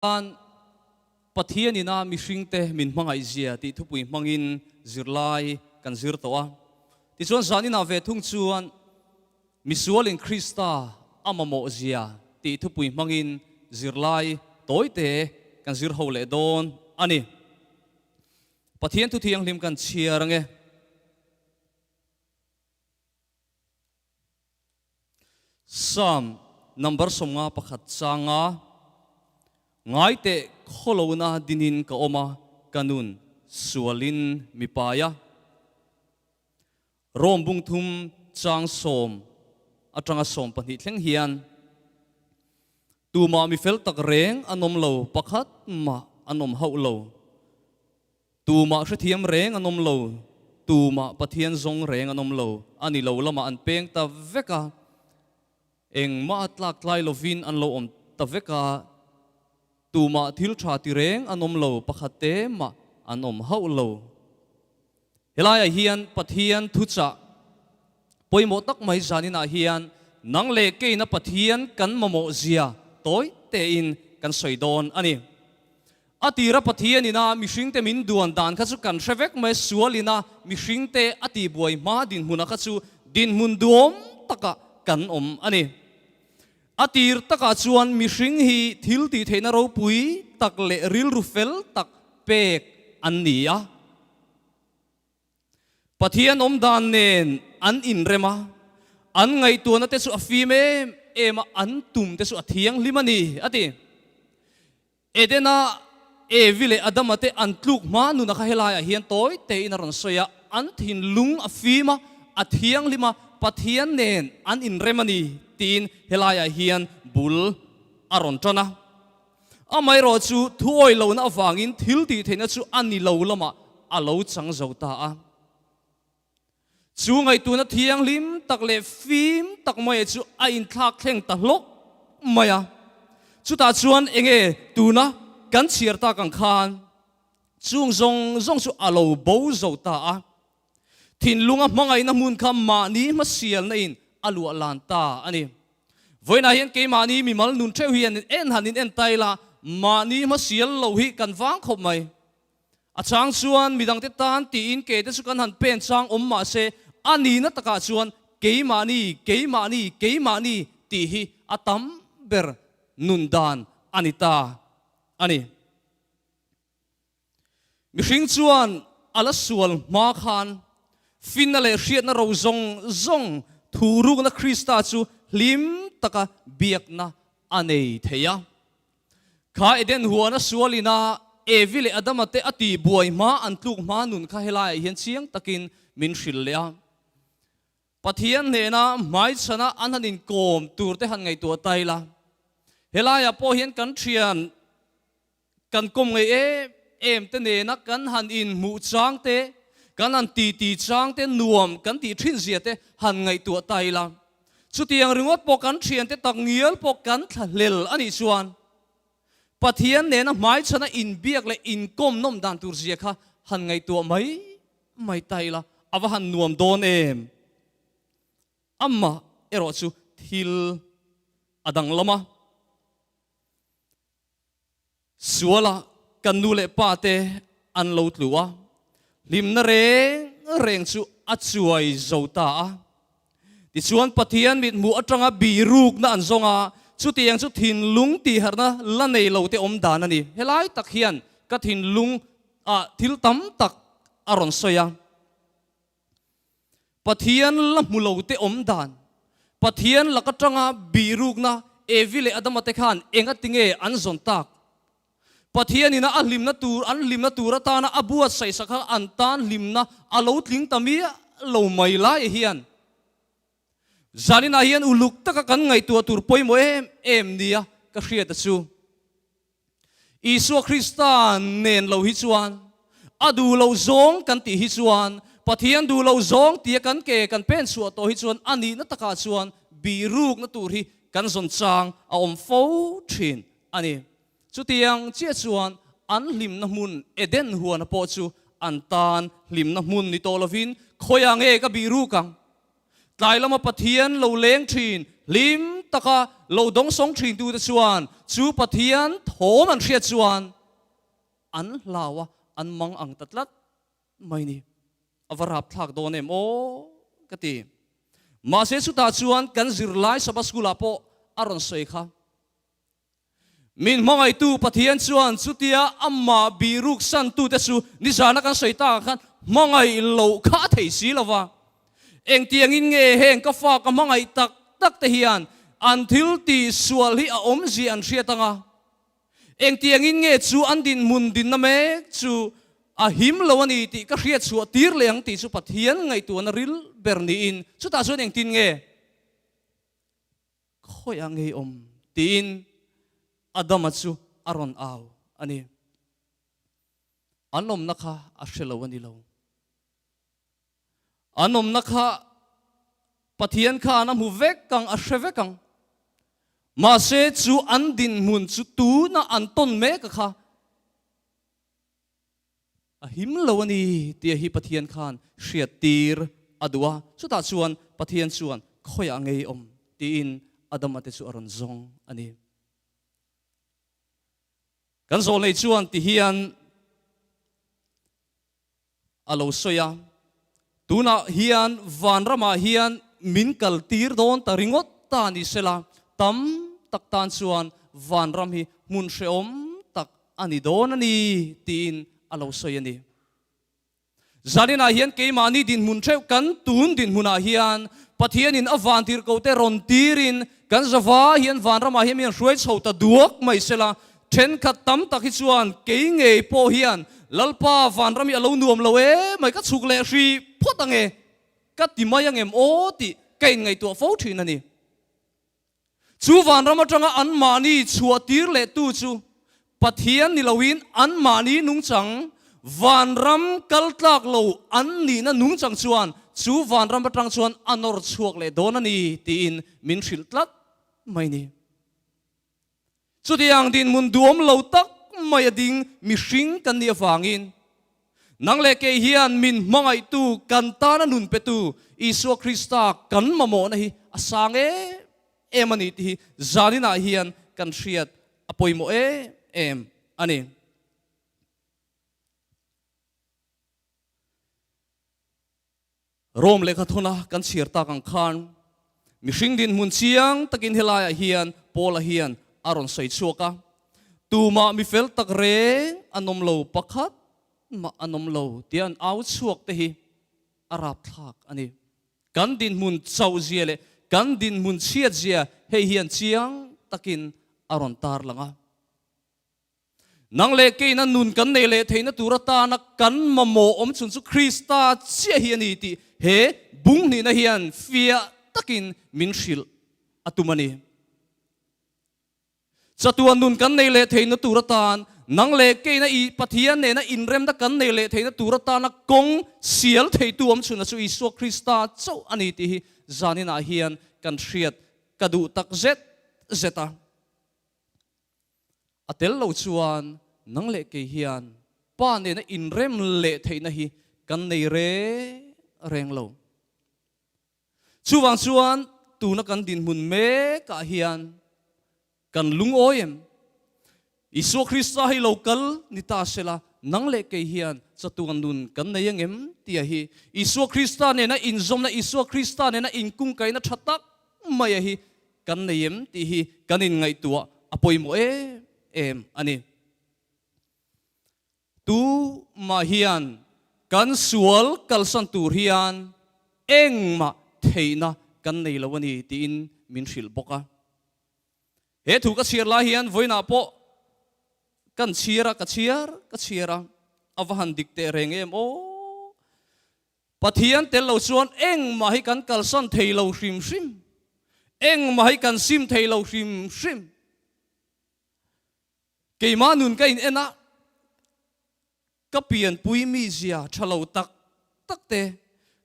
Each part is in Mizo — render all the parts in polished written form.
Khan Pathian ina mihringte min hmangaih zia tih thupui hmangin zirlai kan zir tawh a. Tichuan zan inah ve thung chuan Misualin Krista a mamawh zia tih thupui hmangin zirlai tawite kan zir ho leh dawn a ni. Pathian thu thianghlim kan chhiar ange. Psalm number 51 changa ngai teh khawlona dinin ka awm a, ka nun sualin mi pai a. Rom bung thum chang sawm atanga 12 thleng hian tumah mi fel tak reng an awm lo, pakhat mah an awm hauh lo. Tumah hrethiam reng an awm lo, tumah Pathian zawng reng an awm lo, a ni lo lamah an peng ta vek a, engmah a tlak tlai lovin an lo awm ta vek a, tumah thil tha ti reng an awm lo, pakhat te mah an awm hauh lo. Helaiah hian Pathian thuchah pawimawh tak mai zaninah hian nang leh keina Pathian kan mamawh zia tawi tein kan sawi dawn a ni. A tira Pathian ina mihringte min duan dan kha chu kan hre vek mai, sual ina mihringte a tihbuai hma dinhmuna kha chu dinhmun duam takah kan awm a ni. A tir takah chuan mihring hi thil tih theihna ropui tak leh rilru fel tak pek an ni a. Pathian awm dan nen an inrem a, an ngaihtuahna te chu a fim em em a, an tum te chu a thianghlim a ni, a ti. Edena Evi leh Adama te an tluk hma nuna kha helaiah hian tawi tein a rawn sawi a, an thinlung a fim a, a thianghlim a, Pathian nen an inrem a ni tiin helaiah hian bul a rawn tan a. Amaherawh chu thuawi lohna avangin thil tih theihna chu a ni lo lamah a lo chang zo ta a. Chu ngaihtuahna thianghlim tak leh fim tak mai chu a inthlak thleng ta hlawk mai a. Chutah chuan enge tuna kan chhiar tak ang khan chung zawng zawng chu a lo bo zo ta a. Thinlunga hmangaihna hmun kha mahni hmasialna in a luah lan ta a ni. Vawiinah hian keimahni mimal nun theuh hian en han in en ta ila mahni hmasial lo hi kan vang khawp mai. A chang chuan midangte tan tiin ke te chu kan han pen chang awm mah se a nihna takah chuan keimahni, keimahni, keimahni tih hi a tam ber nun dan a ni ta a ni. Mihring chuan a la sual hma khan finna leh hriatna ro zawng zawng thurukna Krista chu hlim taka biakna a nei thei a. Kha Eden huana sualina Evi leh Adama te a tih buai hma an tluk hma nun kha helaiah hian chiang takin min hrilh leh a. Pathian hnena hmaichhana an han inkawm tur te han ngaihtuah ta ila, helaiah pawh hian kan thian kan kawm ngei em em te nena kan han inhmuh chang te, kan han titi chang te nuam kan tih thin zia te han ngaihtuah ta ila. Chutiang ringawt pawh kan thiante tak ngial pawh kan thlahlel a nih chuan Pathian nena hmaichhana inbiak leh inkawm nawm dan tur zia kha han ngaihtuah mai mai ta ila a va han nuam dawn em? Amah erawh chu thil a danglam a. Suala kan nu leh pa te an lo tlu a, hlimna reng reng chu a chuai zo ta a. Tichuan Pathian mithmuh atanga birukna an zawng a, chutiang chu thinlung tihharhna la nei lo te awm dan a ni. Helai tak hian ka thinlung ah thil tam tak a rawn sawi a. Pathian la hmu lo te awm dan, Pathian lak atanga bihrukna Evi leh Adama te khan enga tinge an zawn tak? Pathian ina a hlimna tur, an hlimna tur atana a buatsaih sak kha an tan hlimna a lo tling ta miah lo mai lai hian zaninah hian uluk taka kan ngaihtuah tur pawimawh em em nia ka hriat a chu. Isua Krista nen lo hi chuan a duh lo zawng kan tih hi chuan Pathian duh lo zawng tia kan ke kan pen chhuah tawh hi chuan a nihna takah chuan bihrukna tur hi kan zawn chang a awm fo thin a ni. Chutiang chiah chuan an hlimna hmun Eden huana pawh chu an tan hlimna hmun ni tawh lovin khawiah nge ka bihruk ang? Tlai lama Pathian lo leng thin hlim taka lo dawngsawng thintute chuan chu Pathian thawm an hriat chuan an hlau a, an mang ang ta tlat mai ni. A va rapthlak dawn em aw ka ti. Mahse chutah chuan kan zirlai Sabbath School ah pawh a rawn sawi kha. Min hmangaihtu Pathian chuan chutia amah bihruk santute chu nizana kan sawi takah khan hmangaih loh kha a thei si lo va. Engtiangin nge heng ka fa ka hmangaih tak tak te hian an thil tih sual hi a awmzia an hriat ang a? Engtiangin nge chu an dinhmun dinna mek chu a him lo a ni tih ka hriat chhuah tir leh ang tih chu Pathian ngaihtuahna ril ber niin chutah chuan engtin nge Khawiah ngei awm? tiin Adama chu a rawn au a ni. An awmna kha a hre lo a ni lo. An awmna kha Pathian khan a hmu vek ang, a hre vek ang. Mahse chu an dinhmun chu tuna an tawn mek a kha A him lo a ni tia hi Pathian khan hriattir a duh a, chutah chuan Pathian chuan khawiah ngei awm tiin Adama te chu a rawn zawng a ni. Kan zawlnei chuan ti hian a lo sawi a, tunah hian vanramah hian min kaltir dawn ta ringawt ta ni sela, tam tak tan chuan vanram hi hmun hrehawm tak a ni dawn a ni tiin a lo sawi a ni. Zaninah hian keimahni dinhmun theuh kan tun dinhmunah hian Pathianin a vantirhkote rawn tirin kan zava hian vanramah hian mi an hruai chho ta duak mai sela, thenkhat tam tak hi chuan kei ngei pawh hian Lalpa vanram hi a lo nuam lo e mai ka chhuk leh hri phawt ange ka ti mai angem aw tih ka inngaihtuah fo thin a ni. Chu vanram atanga anmahni chhuahtir lehtu chu Pathian ni loin anmahni nungchang, vanram kal tlak lo an nihna nungchang chuan chu vanram atang chuan a nawr chhuak leh dawn a ni tiin min hrilh tlat mai ni. Chutiang dinhmun duhawm lo tak mai a ding mihring kan nih avangin nang leh kei hian min hmangaihtu kan tana nun petu Isua Krista kan mamawhna hi a sang em em a ni tih hi zaninah hian kan hriat a pawimawh em em a ni. Rome lehkha thawna kan chhiar tak ang khan mihring dinhmun chiang takin helaiah hian Paula hian a rawn sawi chhuak a, Tumah mi fel tak reng an awm lo, pakhat mah an awm lo tia an au chhuak te hi a rapthlak a ni. Kan dinhmun chauhzia leh kan dinhmun chhiatzia hei hian chiang takin a rawn tarlang a. Nang leh keina nun kan nei leh theihna tur atana kan mamawh awm chhun chu Krista chiah hi a ni tih he bung hnihna hian fiah takin min hrilh a tum a ni. Chatuan nun kan nei leh theihna tur atan nang leh keina i Pathian nena inremna kan nei leh theihna tur atana kawng sial theitu awm chhunna chu Isua Krista chauh a ni tih hi zaninah hian kan hriat ka duh tak zet zet a. A tel lo chuan nang leh kei hian Pa nena inrem leh theihna hi kan nei reng reng lo. Chuvang chuan tuna kan dinhmun mekah hian kan lungawi em? Isua Krista hi lo kal ni ta sela nang leh kei hian chatuan nun kan nei angem tia hi Isua Krista nena inzawmna, Isua Krista nena inkungkaihna tha tak maia hi kan nei em tih hi kan inngaihtuah a pawimawh em em a ni. Tu mah hian kan sual kalsan tur hian engmah theihna kan nei lo a ni tiin min hrilh bawk a. He thu ka chhiar lai hian vawiinah pawh kan chhiar a, ka chhiar ka chhiar a, a va han dik teh reng em aw. Pathian tel lo chuan engmah hi kan kalsan thei lo hrim hrim, engmah hi kan sim thei lo hrim hrim. Keimah nun ka in en a, ka pianpui mizia tha lo tak tak te,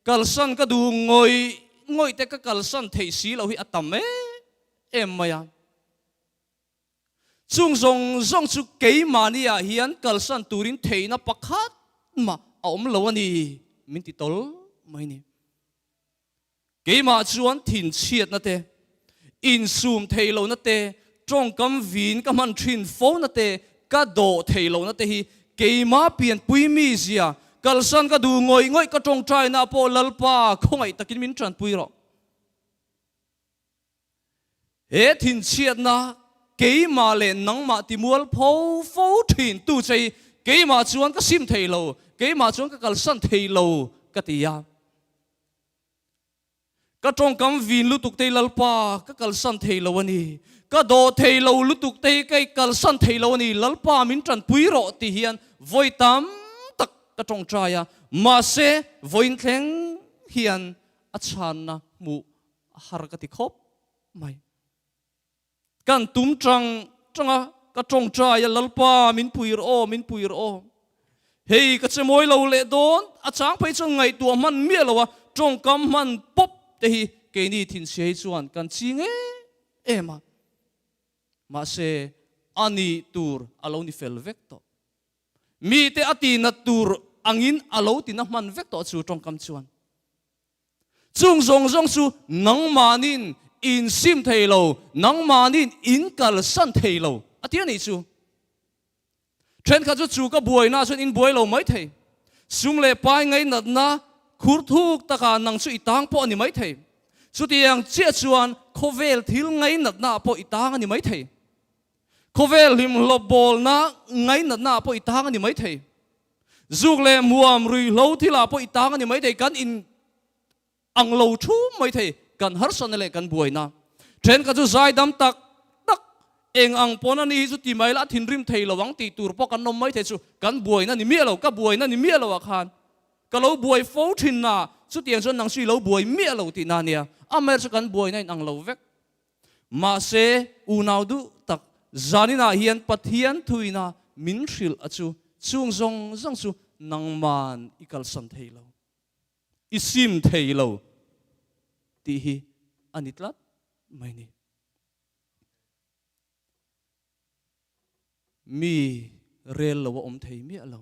kalsan ka duh ngawih ngawih te ka kalsan theih si lo hi a tam em em mai a. Chung zawng zawng chu keimahniah hian kalsan turin theihna pakhat mah a awm lo a ni, min ti tawl mai ni. Keimah chuan thinchhiatna te, Insum thei lohna te, tawngkam vin ka hman thin fona te, ka dawh thei lohna te hi keima pianpui mizia, kalsan ka duh ngawih ngawih ka tawngtaina pawh Lalpa khawngaih takin min tanpui rawh. He thinchhiatna keimah leh nangmah timual pho fo thin tu che hi keimah chuan ka sim thei lo, keimah chuan ka kalsan thei lo ka ti a. Ka tawngkam vin lutuk te hi Lalpa ka kalsan thei lo a ni, ka dawh thei lo lutuk te hi ka i kalsan thei lo a ni, Lalpa min tanpui rawh ti hian vawi tam tak ka tawngtai a, mahse vawiin thleng hian a chhanna hmuh a har ka ti khawp mai. Kan tum tang tang a, ka tawngtai a, Lalpa min pui rawh aw, min pui rawh aw. Hei ka che mawi lo leh dawn, a chang phei chuan ngaihtuah hman miah lo a, tawngkam hman pawp te hi keini thinchhia hi chuan kan ching em em a. Mahse a nih tur a lo ni fel vek tawh. Mite a tihnat tur angin a lo tina hman vek tawh chu tawngkam chuan. Chung zawng zawng chu nangmahniin in sim thei lo, nangmahniin in kalsan thei lo, a ti a nih chu. Thenkhat chu chu ka buaina chuan in buai lo mai thei. Sum leh pai ngainatna khur thuk takah nang chu i tang pawh a ni mai thei. Chutiang chiah chuan khawvel thil ngainatna pawh i tang a ni mai thei. Khawvel hlimhlawp bawlna ngainatna pawh i tang a ni mai thei. Zuk leh muam ruihhlo thilah pawh i tang a ni maithei, kan in ang lo thum maithei, kan harsatna leh kan buaina. Thenkhat chu zaidam tak tak, eng ang pawn a ni hi chu ti mai la a thinrim thei lo ang tih tur pawh kan awm maithei chu kan buaina ni miah lo, ka buaina ni miah lo ah khan ka lo buai fo thin na, chutiang chuan nang chu i lo buai miah lo tihna a nia, amaherawhchu kan buaina in ang lo vek. Mahse, unau duh tak zaninah hian Pathian thuina min hrilh a chu, chung zawng zawng chu nangman i kalsan thei lo, i sim thei lo tih hi a ni tlat mai ni. Mi rel lo a awm thei miah lo.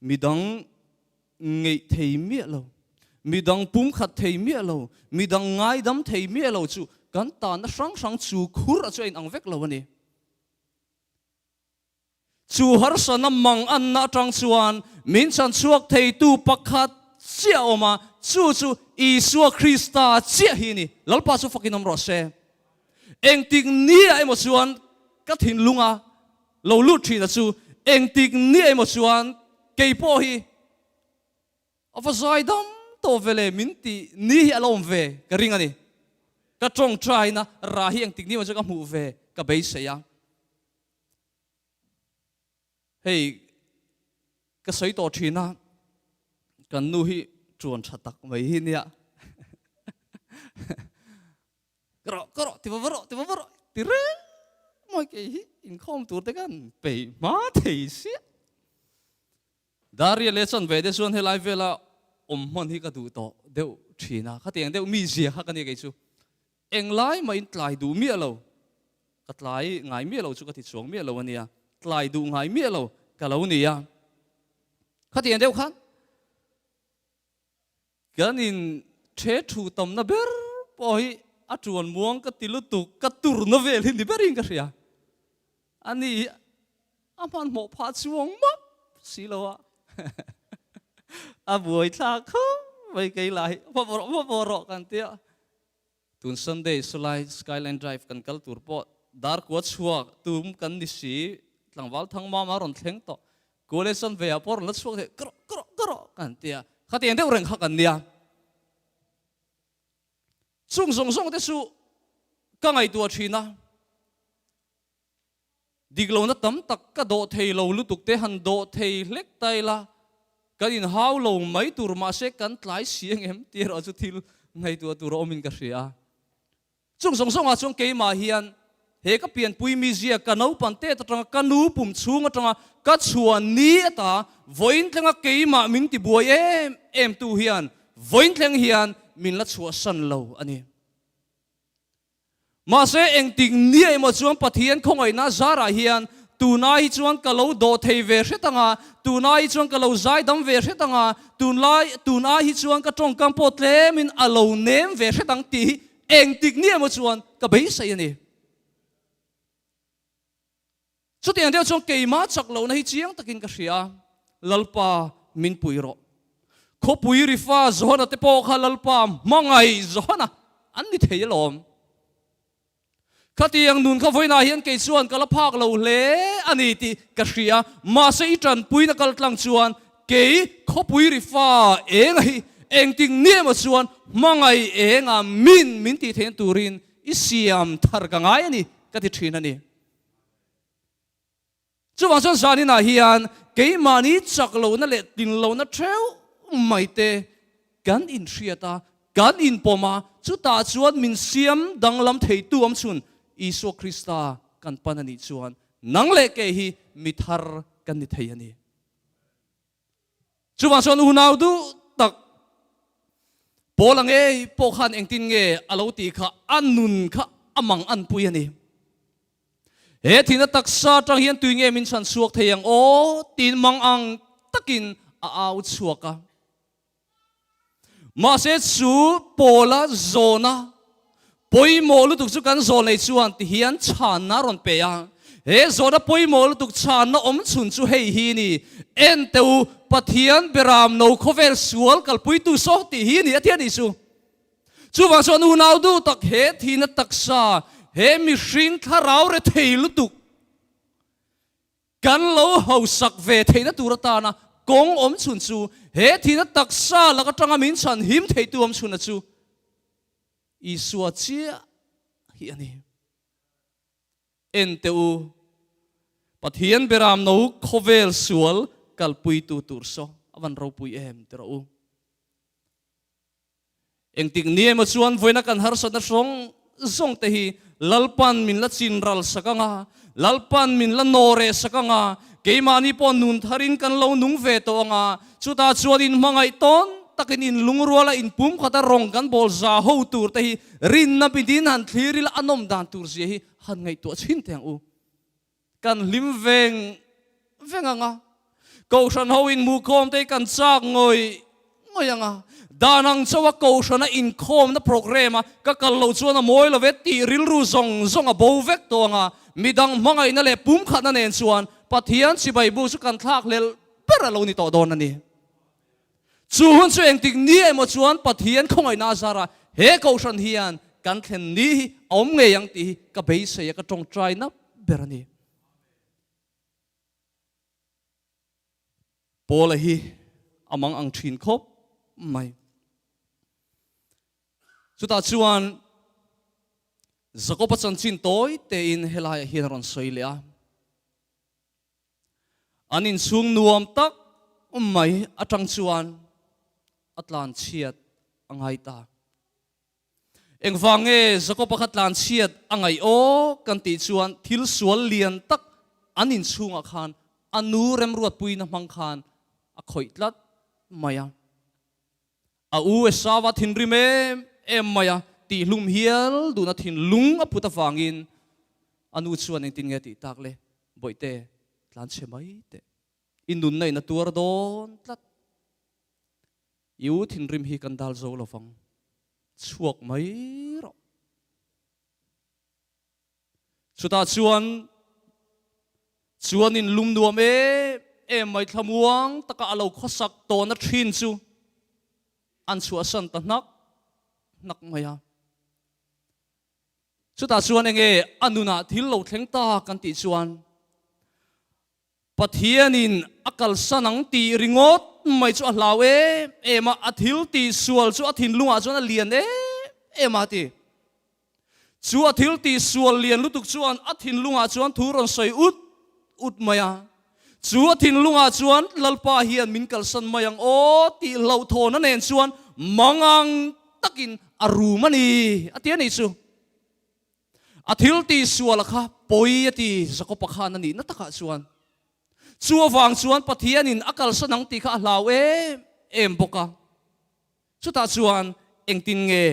Midang ngeih thei miah lo. Midang pumkhat thei miah lo. Midang ngaidam thei miah lo chu kan tanna hrang hrang chu khur a chu a inang vek lo a ni. Chu harsana mang anna atang chuan min chanchhuak theitu pakhat chiah a awm a, chu chu Isua Krista chiah hi a ni. Lalpa chu fakin awm rawh se. Engtik nia emaw chuan ka thinlunga lo lut thina chu engtik nia emaw chuan kei pawh hi a va zai dam tawh ve le min tih ni hi a la awm ve ka ring a ni. Ka tawngtaina rah hi engtik nia emaw chuan ka hmuh ve ka beisei a. Hei ka sawi tawh thin a, kan nu hi tuan tha tak mai hi nia. Ka rawh, ka rawh, ti va va rawh, ti va va rawh, ti reng mawi kei hi inkhawm tur te khan peih hma thei sia. Daria leh chuan ve te chuan helai vela awm hman hi ka duh tawh deuh thin a, khatiang deuh mi zia kha ka nia kei chu. Englai mahin tlai duh miah lo, ka tlai ngai miah lo chu ka ti chuang miah lo a nia, tlai duh ngai miah lo ka lo ni a. Khatiang deuh khan Kan in the thu tamna ber pawh hi a tuan muang ka ti lutuk, ka turna vel hi ni berin ka hria. A ni hi a hmanhmawh phah chuang map si lo a, a buai thlak khawp mai kei lah hi, va vawrh va vawrh rawh kan tia. Tun Sunday sawlai Skyline Drive kan kal tur pawh dar kua chhuak tum kan ni si, tlangval thang mama rawn thleng tawh, kua leh chuan veiah pawh rawn la chhuak thei, ka rawh, ka rawh, ka rawh kan ti a, khatiang deuh reng kha kan nia. Chung zawng zawng te chu ka ngaihtuah thin a. Dik lohna tam tak ka dawh thei lo lutuk te han dawh thei hlek ta ila, kan inhau lo mai tur mahse kan tlai si ang em tih erawh chu thil ngaihtuah tur a awmin ka hria a. Chung zawng zawngah chuan keimah hian he ka pianpui mizia ka naupan tet atanga ka nu pum chhung atanga ka chhuah ni ata vawiin thlenga keimah min tibuai em em tu hian vawiin thleng hian min la chhuahsan lo a ni. Mahse, engtik nia emaw chuan Pathian khawngaihna zarah hian tunai hi chuan ka lo dawh thei ve hret ang a, tunai hi chuan ka lo zaidam ve hret ang a, tunlai tunai hi chuan ka tawngkam pawh tlemin a lo nem ve hret ang tih hi engtik ni emaw chuan ka beisei a ni. Chutiang deuh chuan keimah chak lohna hi chiang takin ka hria a, Lalpa min pui rawh. Khawpui rifa Johana te pawh kha Lalpa hmangaih Johana an ni thei alawm. Khatiang nun kha vawiinah hian kei chuan ka la phak lo hle a ni tih ka hria, mahse i tanpuina kal tlang chuan kei khawpui rifa enga hi engtik ni emaw chuan hmangaih enga min min tih theihna turin i siam thar ka ngai a ni ka ti thin a ni. Chuvang chuan zaninah hian keimahni chak lohna leh tlin lohna theuh mai te kan inhriat a, kan inpawm a, chutah chuan min siam danglam theitu awm chhun Isua Krista kan pan a nih chuan nang leh kei hi mi thar kan ni thei a ni. Chuvang chuan unau duh tak Paula ngei pawh khan engtin nge a lo tih kha a nun kha a mang anpui a ni. He thihna taksa atang hian tui nge min chhan chhuak thei ang aw tiin mang ang takin a au chhuak a. Mahse chu Paula zawna pawimawh lutuk chu kan zawl nei chuan ti hian chhanna a rawn pe a. He zawna pawimawh lutuk chhanna awm chhun chu hei hi ni, En teh u, Pathian beram no khawvel sual kalpuitu saw tih hi ni a ti a nih chu. Chuvang chuan unau duh tak he thihna taksa, he mihring thlarau rethei lutuk, Kan lo hausak ve theihna tur atana kawng awm chhun chu he thihna taksa lak atanga min chhan him theitu awm chhuna chu Isua chiah hi a ni. En teh u, Pathian beram no khawvel sual kalpuitu tur saw a van ropui em ti rawh u. Engtik ni emaw chuan vawiina kan harsatna hrawng zawng te hi Lalpan min la chin ral sak ang a, Lalpan min la naw reh sak ang a, keimahni pawh nun tharin kan lo nung ve tawh ang a, chutah chuan inhmangaih tawn takin inlungruala inpumkhata rawng kan bawl za ho tur te hi rinna midin han thlir ila a nawm dan tur zia hi han ngaihtuah chhin teh ang u. Kan hlim veng veng ang a, Kohhran ho inhmuhkhawm te hi kan chak ngawih ngawih ang a, dan ang chauha Kohhrana inkhawmna programme a ka kal loh chuan a mawi lo ve tih rilru zawng zawng a bo vek tawh ang a, midang hmangaihna leh pumkhatna nen chuan Pathian chibai bu chu kan thlak hlelh ber a lo ni tawh dawn a ni. Chu hun chu engtik ni emaw chuan Pathian khawngaihna a zar a, he Kohhran hian kan thlen ni hi a awm ngei ang tih hi ka beisei a, ka tawngtai nap ber a ni. Paula hi a mang ang thin khawp mai. Chutah chuan Jakoba chanchin tawi tein helaiah hian a rawn sawi leh a. An inchhung nuam tak mai atang chuan a tlanchhiat a ngai ta. Engvang nge Jakoba kha tlanchhiat a ngaih aw kan tih chuan thil sual lian tak an inchhungah khan a nu remruatpuina hmang khan a khawih tlat mai a. A u Esava thinrim em em mai a, tihhlum hial duhna thinlung a phut avangin a nu chuan engtin nge tih tak le, Bawihte, tlanchhe mai teh. I nunna in a tuar dawn tlat. I u thinrim hi kan dal zo lo vang, chhuak mai rawh. Chutah chuan chuanin lum nuam em em mai thlamuang taka a lo khawsak tawhna thin chu an chhuahsan ta hnak hnak mai a. Chutah chuan enge a nunah thil lo thleng ta kan tih chuan Pathianin a kalsan ang tih ringawt mai chu a hlau em em a, a thil tih sual chu a thinlungah chuan a lian em em a ti. Chu a thil tih sual lian lutuk chuan a thinlungah chuan thu rawn sawi ut ut mai a. Chu a thinlungah chuan Lalpa hian min kalsan mai ang aw tih hlauhthawna nen chuan mangang takin a rum a ni a ti a nih chu. A thil tih sual a kha pawi a ti Jakob-a khan a nihna takah chuan. Chu avang chuan Pathianin a kalsan ang tih kha a hlau em em bawk a. Chutah chuan engtin nge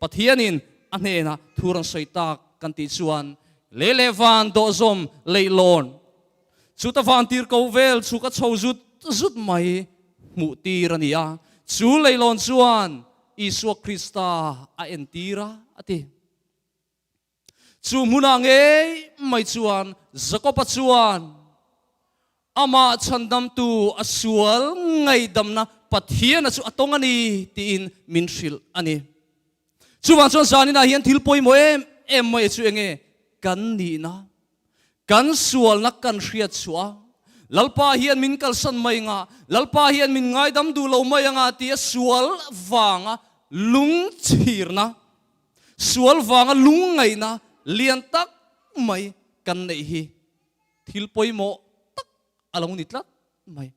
Pathianin a hnenah thu rawn sawi tak kan tih chuan lei leh van dawhzawm leihlawn chuta van tir ko vel chhuk a chho zut zut mai hmuh tir a ni a. Chu leihlawn chuan. Isua Krista a entir a, a ti. Chu hmunah ngei mai chuan Jakoba chuan amah chhandamtu a sual ngaihdamna Pathiana chu a tawng a ni tiin min hrilh a ni. Chuvang chuan zaninah hian thil pawimawh em em mai chu enge kan nihna, kan sualna kan hriat chhuah a, Lalpa hian min kalsan mai anga, Lalpa hian min ngaidam duh lo mai anga tia sual vanga lungchhirna, Sual vanga lungngaihna lian tak mai kan neih hi thil pawimawh tak a lo ni tlat mai.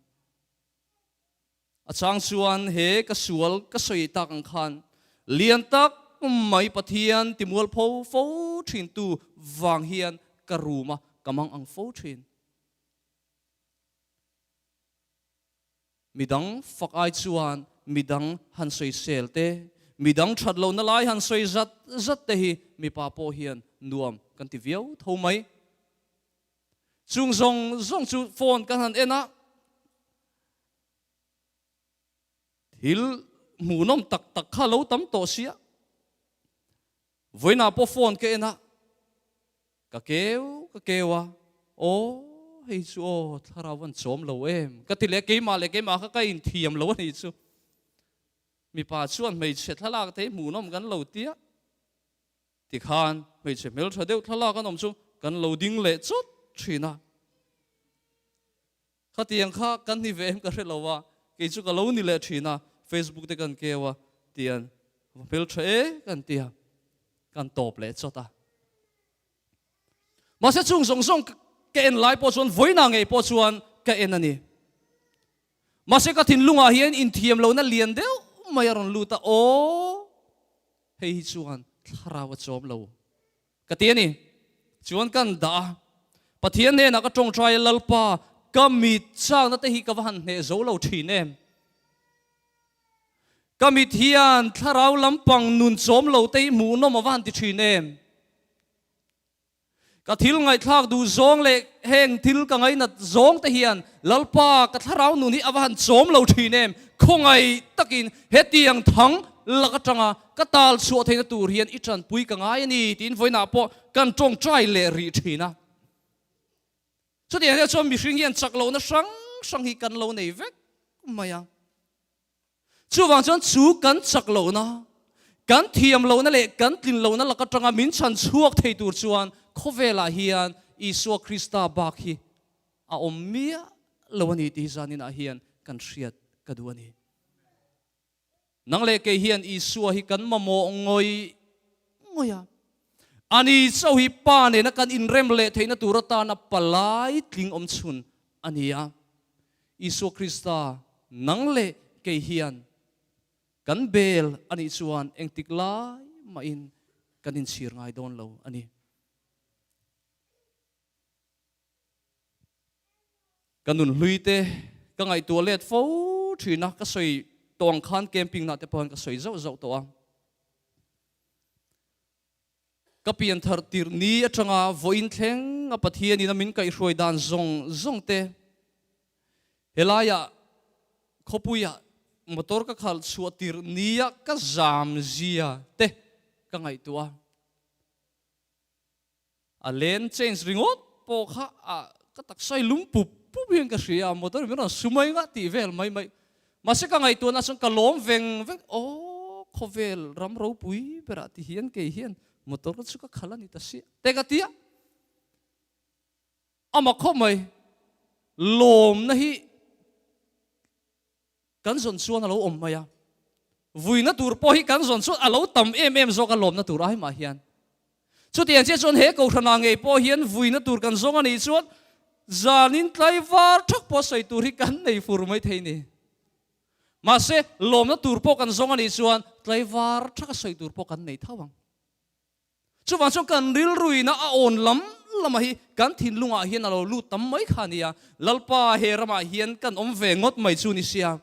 A chang chuan he ka sual ka sawi tak ang khan lian tak mai Pathian timualpho fo thintu vang hian ka rum a, ka mang ang fo thin. Midang fak ai chuan midang han sawisel te, midang that lohna lai han sawi zat zat te hi mipa pawh hian nuam kan ti viau tho mai. Chung zawng zawng chu phone kan han en a, thil hmuhnawm tak tak kha lo tam tawh sia. Vawiinah pawh phone ka en a, ka keu ka keu a, aw hei chu aw thlarau an chawm lo em ka ti leh keimah leh keimah kha ka inthiam lo a nih chu. Mipa chuan hmeichhe thlalak te hi hmuhnawm kan lo tia, tikhan hmeichhe hmeltha deuh thlalak an awm chu kan lo ding leh chawt thin a. Khatiang kha kan ni ve em ka hre lo a, kei chu ka lo ni leh thin a, Facebook te kan keu a, tian va hmel tha e kan ti a, kan tawp leh chawt a. Mahse chung zawng zawng ka en lai pawh chuan vawiinah ngei pawh chuan ka en a ni. Mahse ka thinlungah hian inthiam lohna lian deuh mai a rawn lut a, aw hei hi chuan thlarau a chawm lo. Ka ti a ni. Chuan kan dah a, Pathian hnenah ka tawngtai a, Lalpa, ka mit chakna te hi ka va han hneh zo lo thin em? Ka mit hian thlarau lampang nun chawm lo te hi hmuhnawm a va han ti thin em? Ka thil ngaihthlak duh zawng leh heng thil ka ngainat zawng te hian Lalpa, ka thlarau nun hi a va han chawm lo thin em? Khawngaih takin hetiang thang lak atanga ka tal chhuah theihna tur hian i tanpui ka ngai a ni tiin vawiinah pawh kan tawngtai leh rih thin a. Chutiang hian chuan mihring hian chak lohna hrang hrang hi kan lo nei vek mai a. Chuvang chuan chu kan chak lohna, kan thiam lohna leh kan tlin lohna lak atanga min chhan chhuak thei tur chuan khawvelah hian Isua Krista bak hi a awm miah lo a ni tih hi zaninah hian kan hriat ka duh a ni. Nang leh kei hian Isua hi kan mamawh ngawih ngawih a. Ani chauh hi Pa nena kan inrem leh theihna tur atana palai tling awm chhun a ni a. Isua Krista, nang leh kei hian kan bel a nih chuan engtik lai mahin kan inchhir ngai dawn lo a ni. Ka nun hlui te ka ngaihtuah let fo thin a, ka sawi tawh ang khan camping nah te pawh hian ka sawi zauh zauh tawh a. Ka pian thar tirh ni atanga vawiin thleng a Pathianin a min kaihhruai dan zawng zawng te, helaiah khawpuiah motor ka khalh chhuah tirh nia ka zam zia te ka ngaihtuah a. A lane change ringawt pawh kha a ka taksa hi lum pup pup hian ka hria a, motor min rawn su mai ngah tih vel mai mai. Mahse ka ngaihtuahna chuan ka lawm veng veng, aw khawvel ram ropui berah ti hian kei hian motor chu ka khalh a ni ta sia te ka ti a. Amah khawp mai lawmna hi Kan zawn chuan a lo awm mai a, vuina tur pawh hi kan zawn chuan a lo tam em em zawk a lawmna tur ai mah hian. Chutiang chiah chuan he Kohhranah ngei pawh hian vuina tur kan zawng a nih chuan zanin tlaivar thak pawh sawi tur hi kan nei fur mai thei ni. Mahse, lawmna tur pawh kan zawng a nih chuan tlaivar thaka sawi tur pawh kan nei tho ang. Chuvang chuan kan rilruina a awn lam lama hi kan thinlungah hian a lo lut tam mai kha a nia. Lalpa he ramah hian kan awm ve ngawt mai chu ni sia.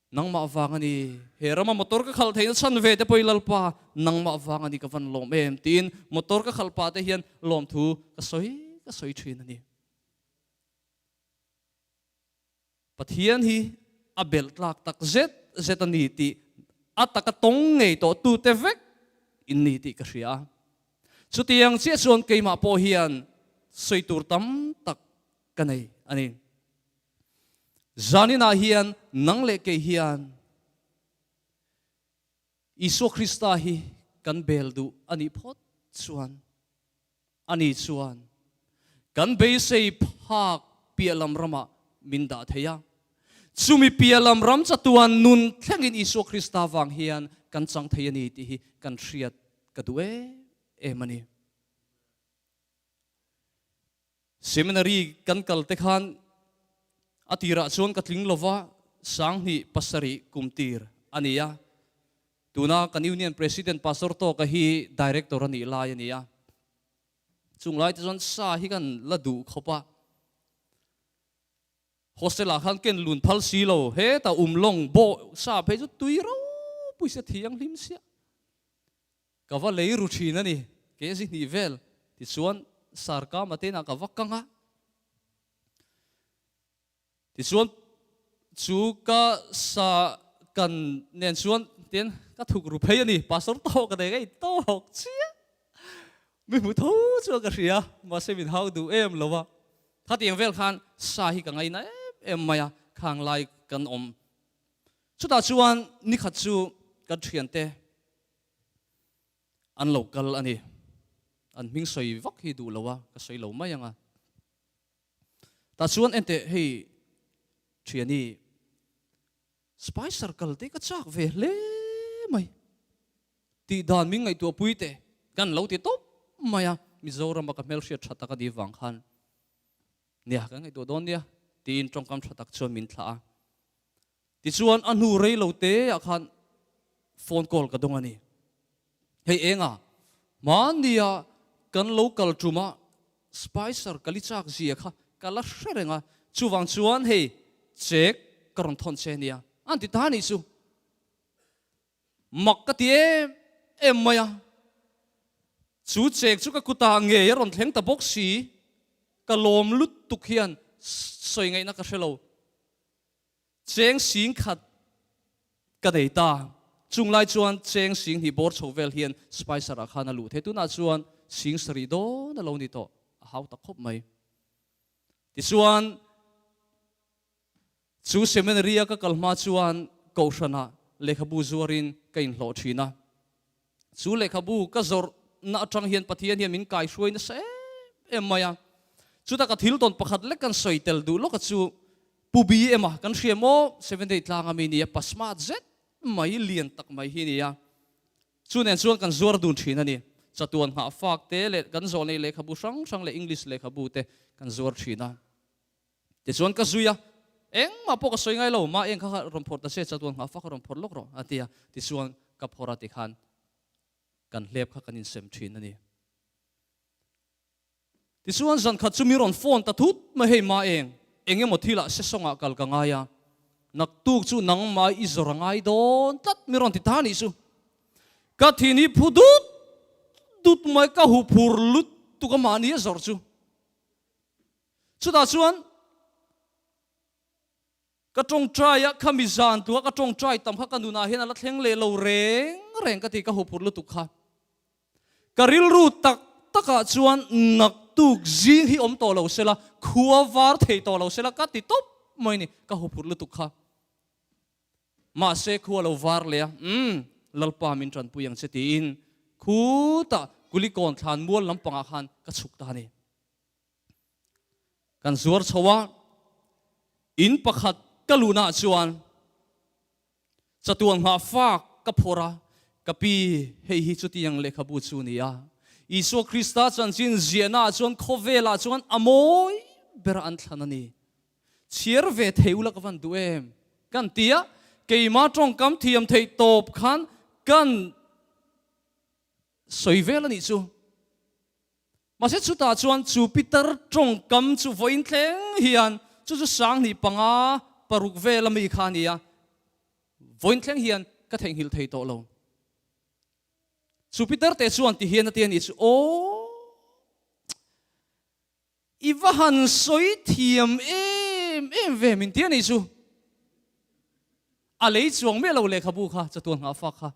Nangmah vang a ni, he rama motor ka khalh theihna chhan ve te pawh hi Lalpa nangmah vang a ni ka van lawm em tiin motor ka khalh pah te hian lawmthu ka sawi ka sawi thin a ni. Pathian hi a belh tlak tak zet zet a ni tih. A taka tawng ngei tawh tute vek in ni tih ka hria a. Chutiang chiah chuan keimah pawh hian sawi tur tam tak ka nei a ni. Zaninah hian nang leh kei hian Isua Krista hi kan bel duh a nih phawt chuan ani chuan kan beisei phak piah lam ramah min dah thei a. Chumi piah lam ram chatuan nun thlengin Isua Krista vang hian kan chang thei a ni tih hi kan hriat ka duh em em a ni. Seminary kan kal te khan a tirah chuan ka tling lova, 2007 kum tir a ni a. Tuna kan Union President Pastor Tawka hi Director a nih lai a ni a. Chung lai te chuan sa hi kan la duh khawp a. Hostel ah khan ken lun phal si lo, hetah um lawng bawh sa phei chu tui ropui sia thianghlim sia. Ka va lei ru thin a ni, ke zi hnih vel tichuan Sarkama te inah ka va kang a. Tichuan chu ka sa kan nen chuan tin ka thuk ru phei a ni, Pastor tawk ka nei ngei tawk chiah. Mi hmu tho chuan ka hria, mahse min hau duh em lo a. Khatiang vel khan sa hi ka ngaina em em mai a, khang lai kan awm. Chutah chuan nikhat chu kan thiante An lo kal a ni. An hming sawi vak hi duh lo a, ka sawi lo mai ang a. Tah chuan enteh hei thiani Spicer kal te ka chak ve hle mai. Tih dan min ngaihtuah pui teh kan lo ti tawp mai a, Mizorama ka hmelhriat tha tak a nih vang khan nia kan ngaihtuah dawn nia tiin tawngkam tha tak chuan min thlah a. Tichuan a hnu rei lo te ah khan phone call ka dawng a ni. Hei enga, hmania kan lo kal ṭuma Spicer ka li chak zia kha ka la hre reng a, chuvang chuan hei check ka rawn thawn che nia an ti ta nih chu. Mak ka ti em em mai a, chu check chu ka kutah ngei a rawn thleng ta bawk si, ka lawm lutuk hian sawi ngaihna ka hre lo. Cheng sing khat ka nei ta. Chung lai chuan cheng sing hnih bawr chho vel hian Spicer ah khan a luh thei. Tunah chuan sing sarih dawn a lo ni tawh. A hau tak khawp mai. Tichuan chu seminary a ka kal hma chuan Kohhranah lehkhabu zuarin ka inhlawh thin a. Chu lehkhabu ka zawrhna atang hian Pathian hian min kaihruai nasa em em mai a. Chuta ka thil tawn pakhat lek kan sawi tel duh lawk a chu Pu Bi ema kan hria maw Seventh Day tlanga mi nia pa smart zet mai lian tak mai hi nia. Chu nen chuan kan zuar dun thin a ni. Chatuan nghah fak te leh kan zawh nei lehkhabu hrang hrang leh English lehkhabu te kan zuar thin a. Tichuan ka zui a, engmah pawh ka sawi ngai lo, mah eng kha kha rawn phawrh ta se, chatuan nghah fak a rawn phawrh lawk rawh a ti a, tichuan ka phawrh a tikhan kan hlep kha kan insem thin a ni. Tichuan zan khat chu mi rawn phone ta thut mai, hei mah eng, eng emaw thilah sesawngah kal ka ngai a, naktuk chu nangmah i zawr a ngai dawn tlat mi rawn ti ta nih chu. Ka thin hi phu dut dut mai, ka huphur lutuk a mahni a zawrh chu. Chutah chuan ka tawngtai a, khami zan tua ka tawngtai tam kha ka nunah hian a la thleng leh lo reng reng ka ti, ka huphurh lutuk kha. Ka rilru tak takah chuan naktuk zing hi awm tawh lo sela, khua var thei tawh lo sela ka ti tawp mai ni, ka huphurh lutuk kha. Mahse khu a lo var leh a, Umm, Lalpa min tanpui ang che tiin khutah Kulikawn thlan mual lampangah khan ka chhuk ta a ni. Kan zuar chho a, in pakhat ka luhnaah chuan chatuan nghah fak ka phawrh a, ka pi hei hi chutiang lehkhabu chu ni a. Isua Krista chanchin ziahnaah chuan khawvelah chuan a mawi bera an thlan a ni. Chhiar ve thei ula ka van duh em? Kan ti a, keimah tawngkam thiam theih tawp khan kan sawi vel a nih chu. Mahse chutah chuan chu Peter tawngkam chu vawiin thleng hian chu chu 2005, 6 vel ami kha a ni a, vawiin thleng hian ka theihnghilh thei tawh lo. Chu Peter te chuan ti hian a ti a nih chu, Aw, i va han sawi thiam em em ve min ti a nih chu. A lei chuang miah lo lehkhabu kha chatuan nghah fak kha.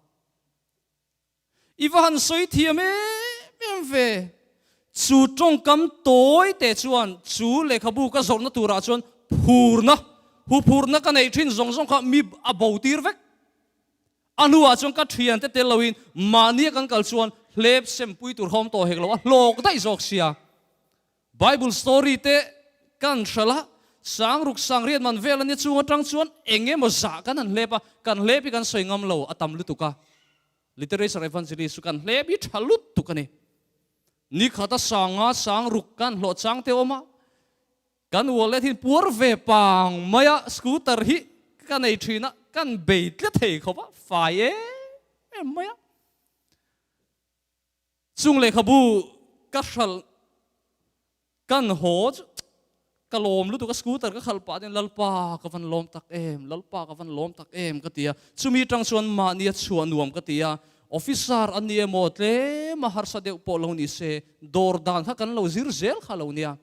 I va han sawi thiam em em ve. Chu tawngkam tawi te chuan chu lehkhabu ka zawrhna turah chuan phurna, huphurna ka neih thin zawng zawng kha mi a bo tir vek. A hnuah chuan ka thiante tel loin mahnia kan kal chuan hlep sempui tur hawm tawh hek lo a hlawk daih zawk sia. Bible story te kan hralh a, sangruk sangriat man vel ania chung atang chuan eng emaw zah kan han hlep a, kan hlep hi kan sawi ngam lo a tam lutuk a. Literature Evangelist chu kan hlep hi tha lutuk a ni. Nikhata sanga sangruk kan hlawh chang te awm a, kan wallet hi puar ve pang mai a, scooter hi ka nei thin a, kan bei tlat thei khawp a, fai em em mai a. Chung lehkhabu ka hralh kan haw chu ka lawm lutuk a, scooter ka khalh pah chuan Lalpa ka van lawm tak em, Lalpa ka van lawm tak em ka ti a, chumi atang chuan mahni a chhuah nuam ka ti a, officer a ni emaw tlem a harsa deuh pawh lo ni se dawr dan kha kan lo zir zel kha lo nia.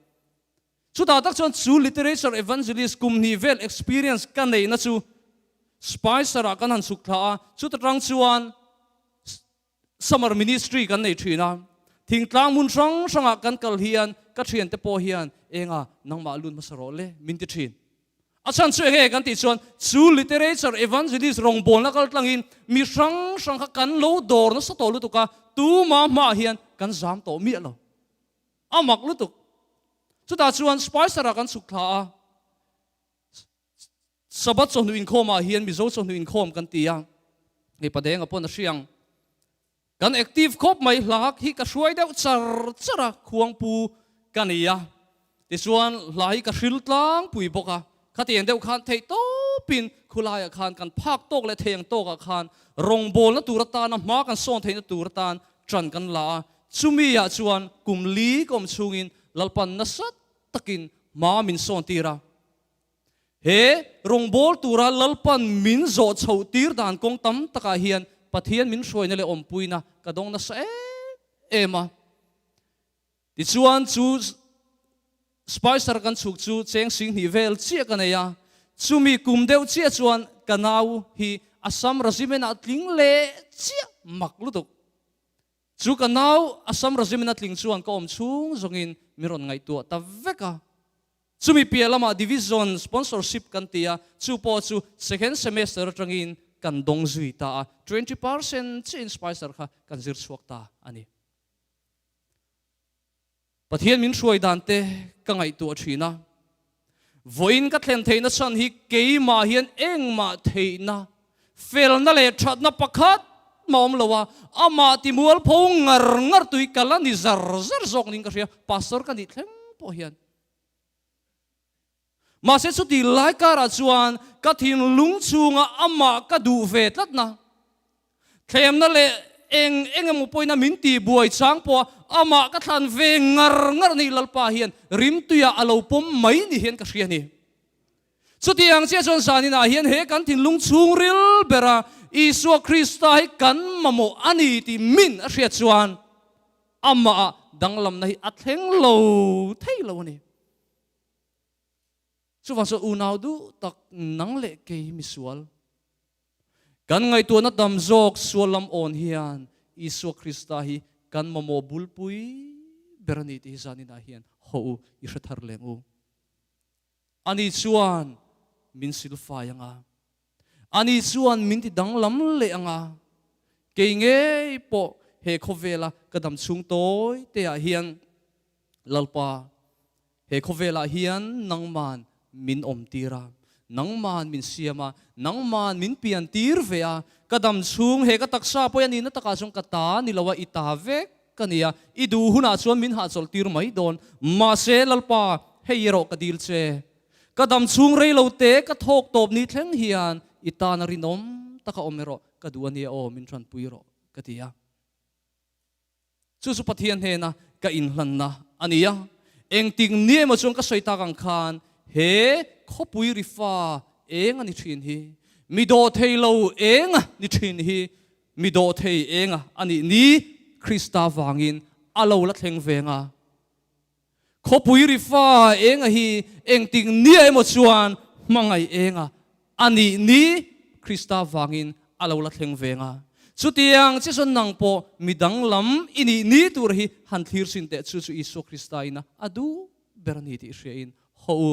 Chutah tak chuan chu literature evangelist kum hnih vel experience ka neihna chu Spicer ah kan han chhuk thla a, chuta tang chuan Summer Ministry kan nei thin a, thingtlang hmun hrang hrangah kan kal hian ka thiante pawh hian enga nangmah lut hmasa rawh le min ti thin. A chhan chu enge kan tih chuan chu literature evangelist rawngbawlna kal tlangin mi hrang hrang kha kan lo dawr nasa tawh lutuk a, tuma hmaah hian kan zam tawh miah lo. A mak lutuk. Chutah chuan Spicer-ah kan chhuk thla a. Sabbath chawhnu inkhawmah hian Mizo chawhnu inkhawm kan ti a, hei Padenga pawn a hria ang. Kan active khawp mai, hla hi ka hruai deuh char char a, khuangpu ka ni a, tichuan hla hi ka hril tlangpui bawk a, khatiang deuh khan theih tawpin khulaiah khan kan phak tawk leh thei ang tawkah khan rawngbawlna tur atana hma kan sawn theihna tur atan ṭan kan la a, chumi ah chuan kum li ka awm chhungin Lalpan nasa takin hma min sawn tir a. He rawngbâwl tura Lalpan min zawh chhoh tir dan kawng tam takah hian Pathian min hruaina leh awmpuina ka dawng nasa em em a. Tichuan chu Spicer kan chhuk chu cheng singhnih vel chiah ka nei a, chumi kum deuh chiah chuan ka nau hi Assam Regiment-ah tling leh chiah mak lutuk. Chu ka nau Assam Regiment-a tling chuan ka awm chhung zawngin min rawn ngaihtuah ta vek a. Chumi piah lamah Division sponsorship kan ti a, chu pawh chu second semester atangin kan dawng zui ta a, 20% chiahin Spicer kha kan zir chhuak ta a ni. Pathian min hruai dan te ka ngaihtuah thin a, vawiin ka thlen theihna chhan hi keimah hian engmah theihna, felna leh thatna pakhat mah awm lo a, amah timualpho ngar ngar tui ka la ni zar zar zawk niin ka hria, Pastor ka nih thleng pawh hian. Mahse chuti lai karah chuan ka thinlung chhunga amah ka duh ve tlatna, thlemna leh eng eng emaw pawhin a min tihbuai chang pawha amah ka thlan ve ngar ngar ni Lalpa hian rimtuiah a lo pawm mai ni hian ka hria a ni. Chuti ang chiah chuan zaninah hian he kan thinlung chhungril bera Isua Krista hi kan mamawh a ni tih min a hriat chuan amah danglamna hi a thleng lo thei lo a ni. Chuvang chuan unau duh tak nang leh kei misual, kan ngaihtuahna tam zawk sual lam awn hian Isua Krista hi kan mamawh bulpui ber a ni tih hi zaninah hian haw u, i hre thar leng u. Ani chuan min silfai ang a, ani chuan min ti danglam leh ang a, kei ngei pawh he khawvela ka dam chhung tawi teah hian Lalpa, he khawvelah hian nangman min awmtir a, nangman min siam a, nangman min piantir ve a, ka dam chhung he ka taksa pawh a nihna takah chuan ka ta ni lo a, i ta vek ka ni a, i duh hunah chuan min hahchawlhtir mai dawn. Mahse, Lalpa, hei erawh ka dil che. Ka dam chhung rei lo te ka thawk tawp ni thleng hian i tana rinawm taka awm erawh ka duh a nia aw, min tanpui rawh, ka ti a. Chu chu Pathian hnena ka inhlanna a ni a. Engtik ni emaw chuan ka sawi tak ang khan he khawpui rifa eng a ni thin hi, mi dawhthei lo eng a ni thin hi, mi dawhthei eng a a nih ni Krista vangin a lo la thleng veng a. Khawpui rifa eng a hi engtik ni emaw chuan hmangaih eng a a nih ni Krista vangin a lo la thleng veng a. Chutiang chi chuan nang pawh mi danglam i nih ni tur hi han thlir sin teh chu chu Isua Krista ina a duh ber a ni tih hriain haw u.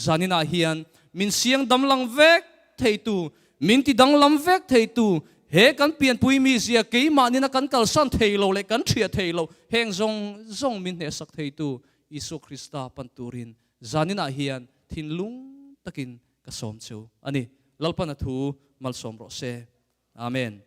Zaninah hian min siang damlang vek theitu, min ti danglam vek theitu, he kan pianpui mizia keimah nina kan kalsan thei lo leh kan thiah thei lo, heng zawng zawng min hnehsak theitu Isua Krista pan turin zaninah hian thinlung takin ka sawm chu a ni. Lalpan a thu malsawm rawh se. Amen.